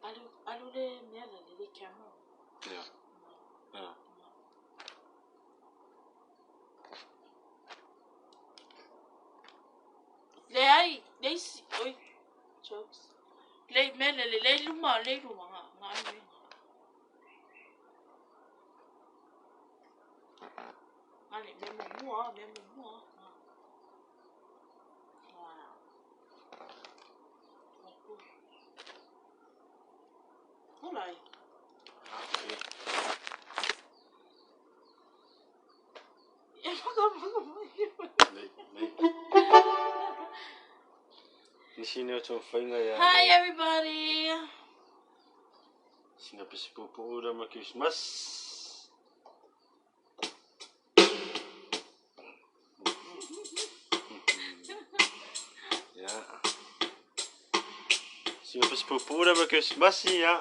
Alu alu le mea la le camera. Yeah. Yeah. Leai, leisi, oi, jokes. Lei mea le lei luma, lei luma nga nga ai. Nga le mea mua, mea mua. Wow. Hola. Okay. Ja, maka. Nei, nei. Nisi nei o tō whainga ia. Hi everybody. Sina pesi pupu ura ma Christmas. Ja. Sina pesi pupu ura ma Christmas ja.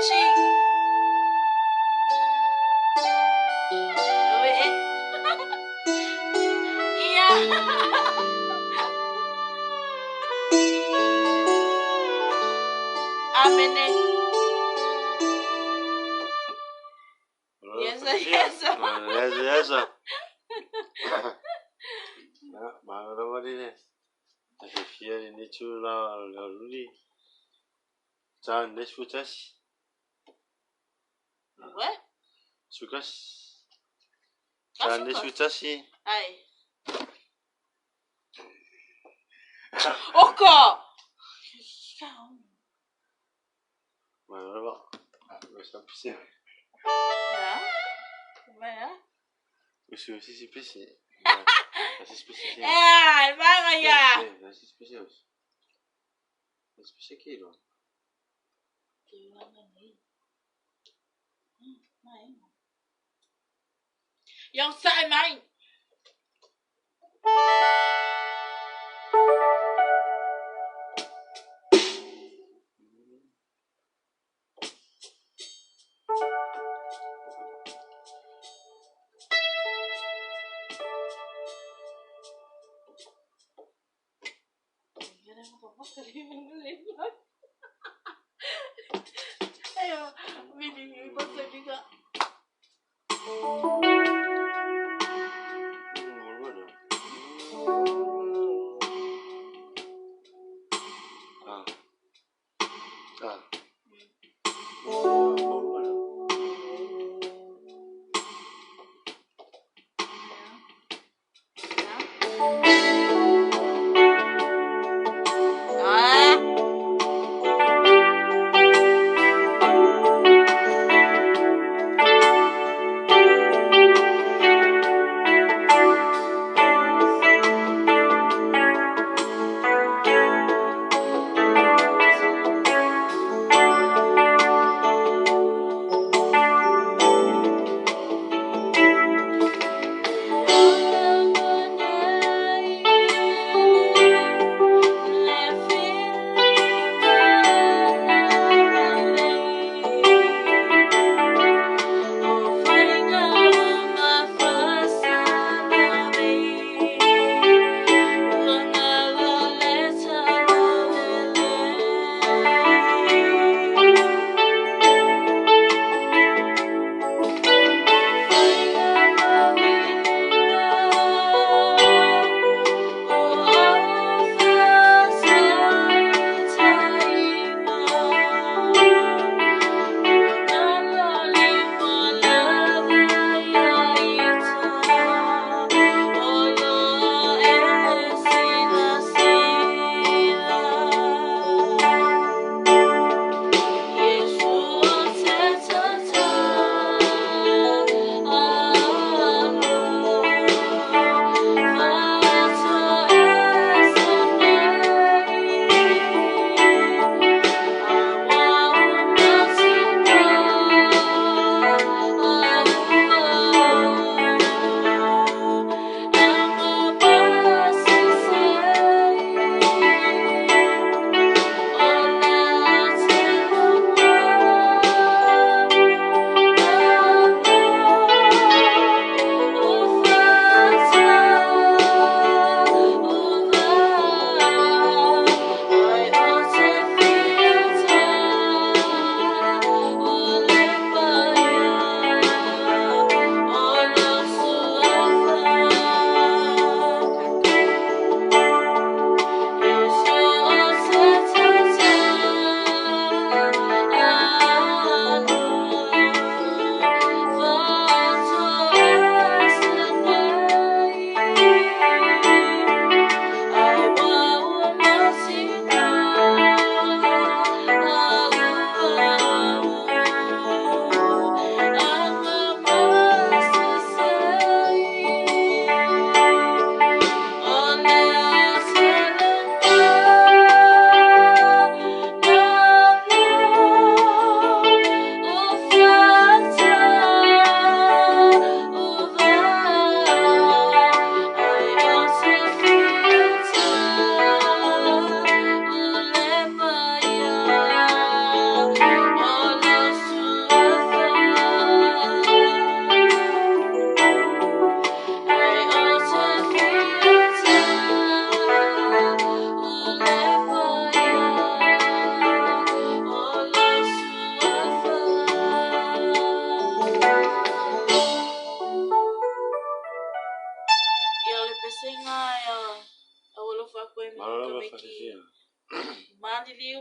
watching. Iya. Amene. Yes, yes. Yes, yes. What? Sukas. Tsa. Ai. Oko! Yang sai mai.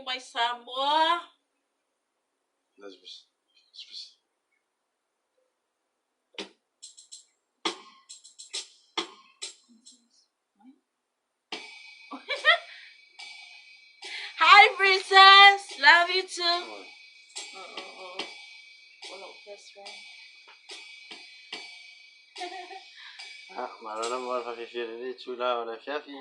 mai Samoa. Hi, princess. Love you too. Oo, oo. Wala ko best friend. Ah, malo na mo faafifia i lenei itulā o le afiafi.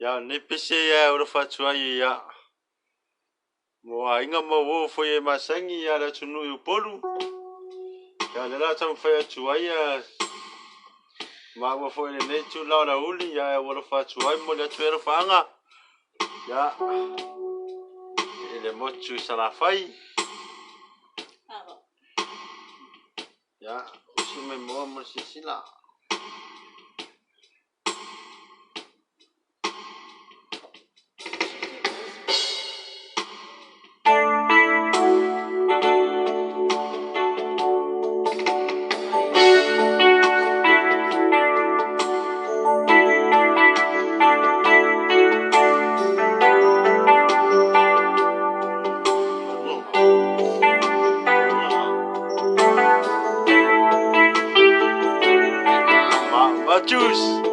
Ia, o lenei pese ia e alofa atu ai ia mo aiga ma uo foi e masani ia le atunuu i Upolu. Ia, o lea o le a taumafai atu ai ia maua foi i lenei itula o le aoauli ia e alofa atu ai momoli atu ai alofaaga ia i le motu i Salafai. Ia, usi mai moa mo le silasila. Juice.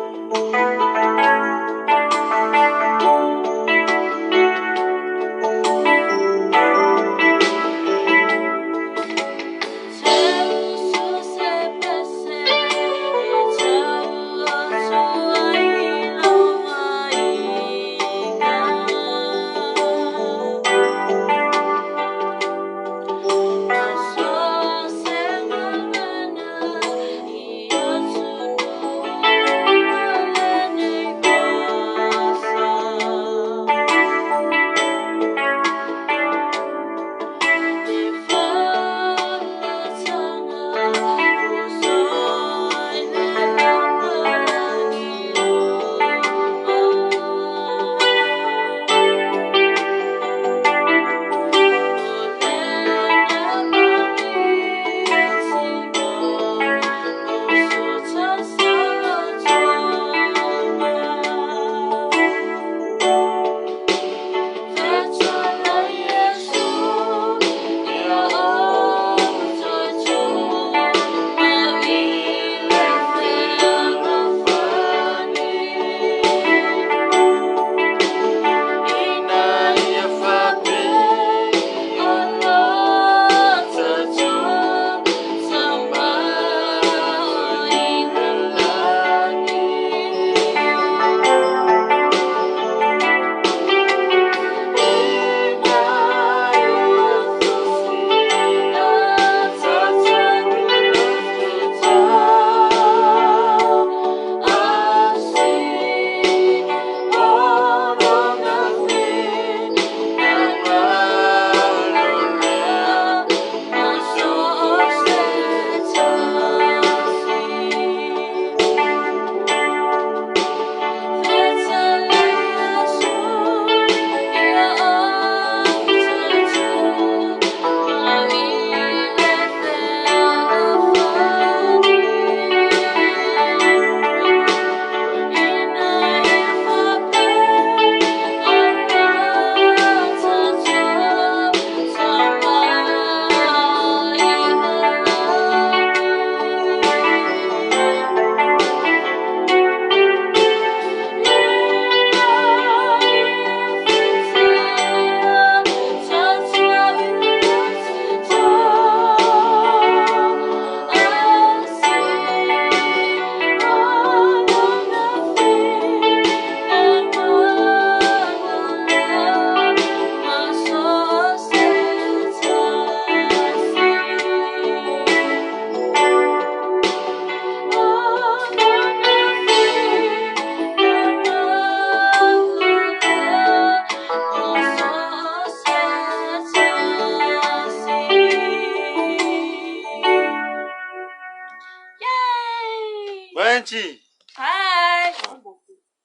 Wendy. Hi.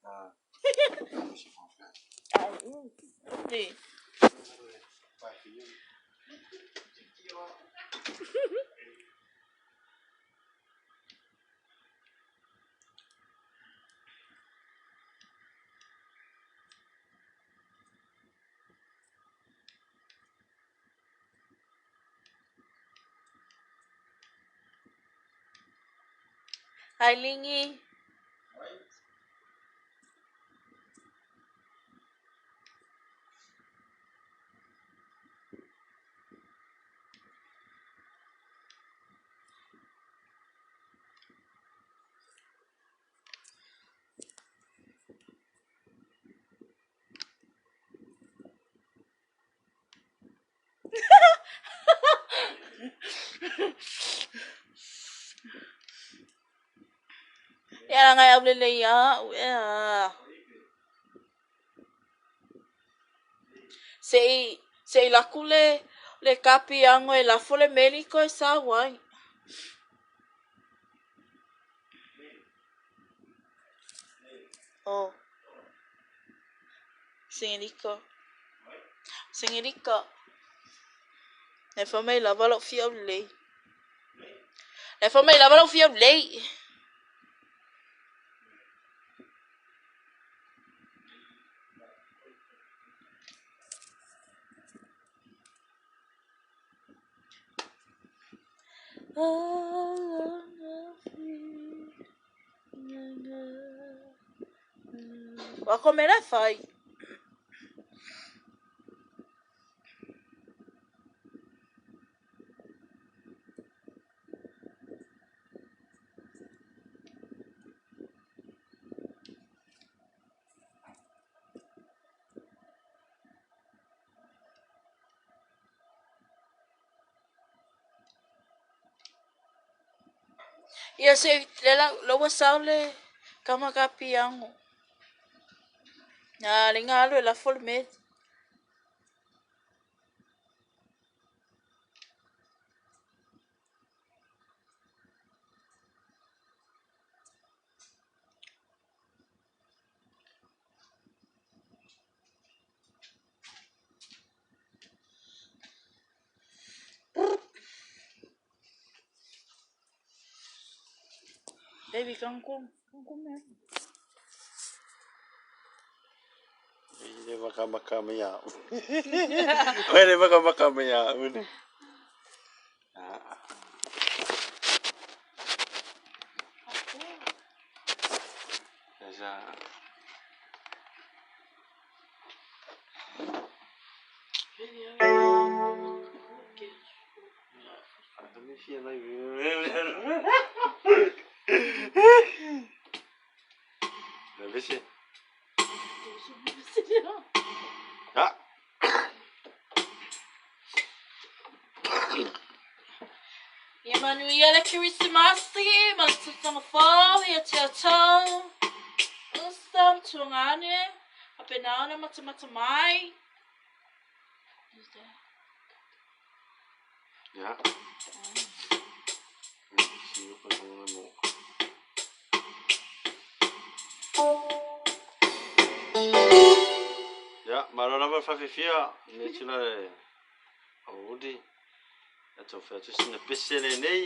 Ah. Ni. Hi, Lingy. Ia ngai au lele ia au ea. Se i se i laku le kapi ango e lafo le meliko e sa wai. Oh. Singerika. Singerika. Le fa mai lava lau fia au lei. Le fa mai lava lau fia au lei. Wa ko mera fai. Ia se le la lo wa saule kama ka piango. Na le ngalo e la fol me. Baby, kangkong. Kangkong me. Ile maka maka mea. Wele maka maka mea. Une. Ah. Esa. Bese. Ah. Ia manuia le Kirisimasi, ma le tausaga fou, ia te atau. Usa matuagane, faapena ona matamata mai. Who's that? Ya. Ya, malo lava faafifia le tila le auli. Atau fa tu sina pese le nei.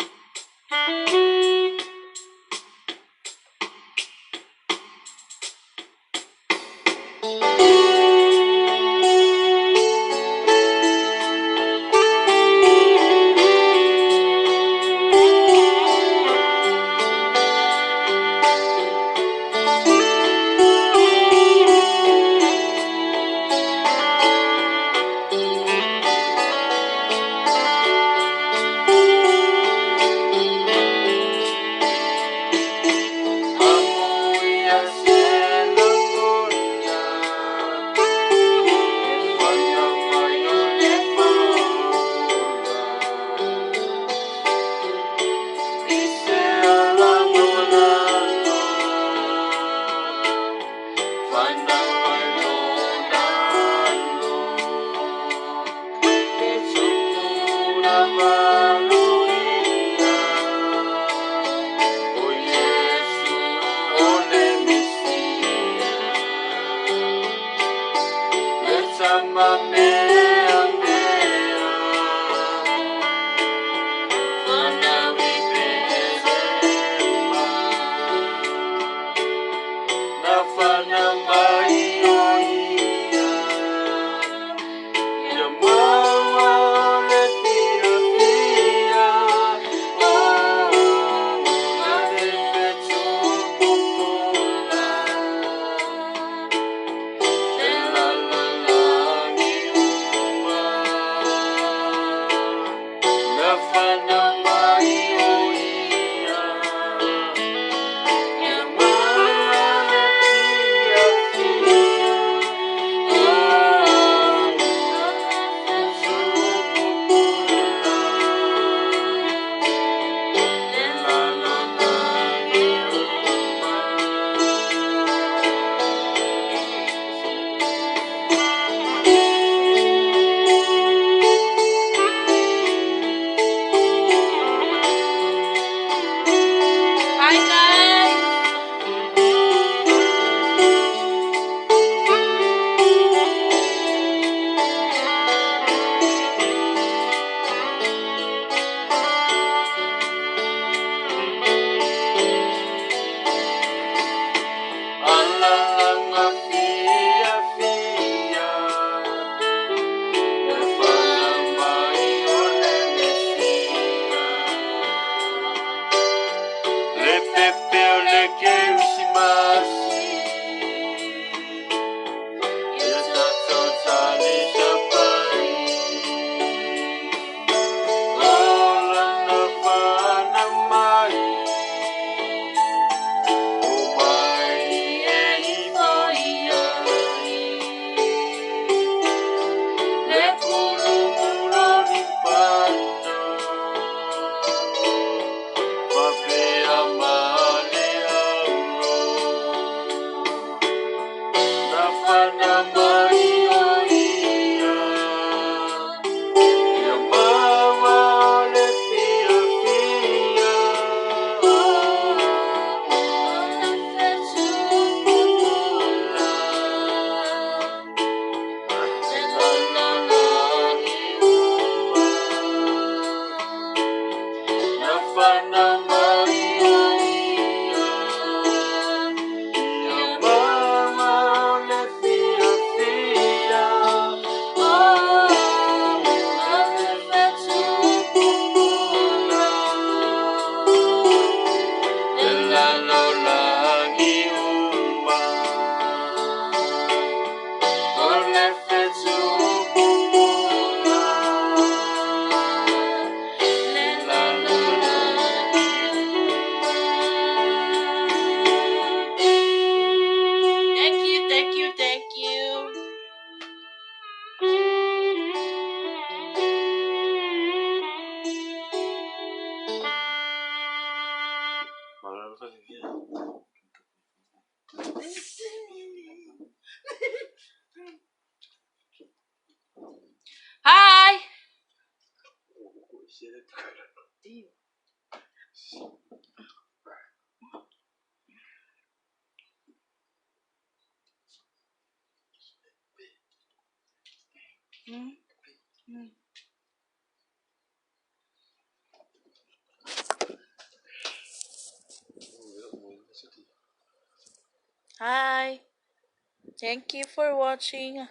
Hi guys. Thank you, thank you, thank you. Hi. Hi. Thank you for watching.